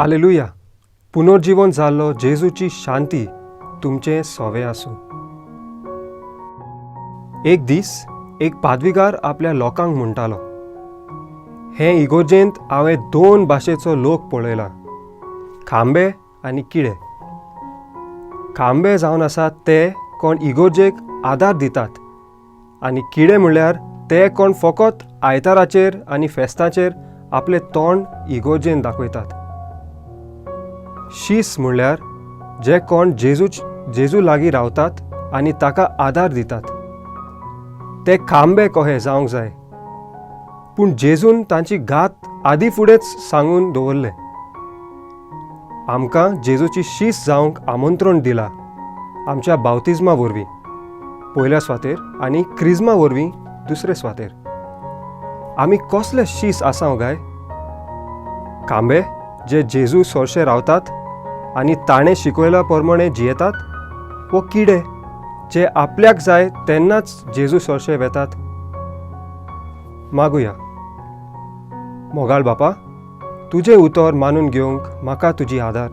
आलेलुया. पुनर्जीवन जाल्लो जेजूची शांती तुमचें सोवें आसूं. एक दीस एक पादविगार आपल्या लोकांक म्हणटालो, हे इगोर्जेंत हांवें दोन भाशेचो लोक पळयला, खांबे आनी किडे. खांबे जावन आसात ते कोण इगोर्जेक आदार दितात आनी किडे म्हणल्यार ते कोण फकत आयताराचेर आनी फेस्ताचेर आपलें तोंड इगोर्जेन दाखयतात. शीस म्हणल्यार जे कोण जेजू लागीं रावतात आनी ताका आदार दितात ते खांबे कहे जावंक जाय. पूण जेजून तांची घात आदी फुडेंच सांगून दवरलें. आमकां जेजूची शीस जावंक आमंत्रण दिला आमच्या बावतिज्मा वरवीं पयल्या सुवातेर आनी क्रिज्मा वरवीं दुसरे सुवातेर. आमी कसले शीस आसाव गाय? खांबे जे जेजू सोरशे रावतात आनी ताणें शिकयल्या प्रमाणे जियेतात, वो किडे जे आपल्याक जाय तेन्नाच जेजू सोरशे वेतात? मागुया. मोगाळ बापा, तुजें उतर मानून घेवंक म्हाका तुजी आदार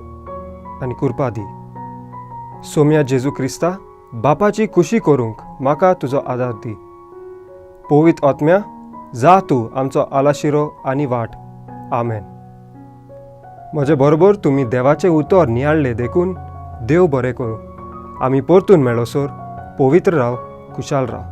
आनी कृपा दी. सोम्या जेजू क्रिस्ता, बापाची खुशी करूंक म्हाका तुजो आदार दी. पवित्र आत्म्या, जा तूं आमचो आलाशिरो आनी वाट. आमेन. म्हजे बरोबर तुमी देवाचें उतर नियाळ्ळें देखून देव बरें करूं. आमी परतून मेळोसर पवित्र राव, खुशाल राव.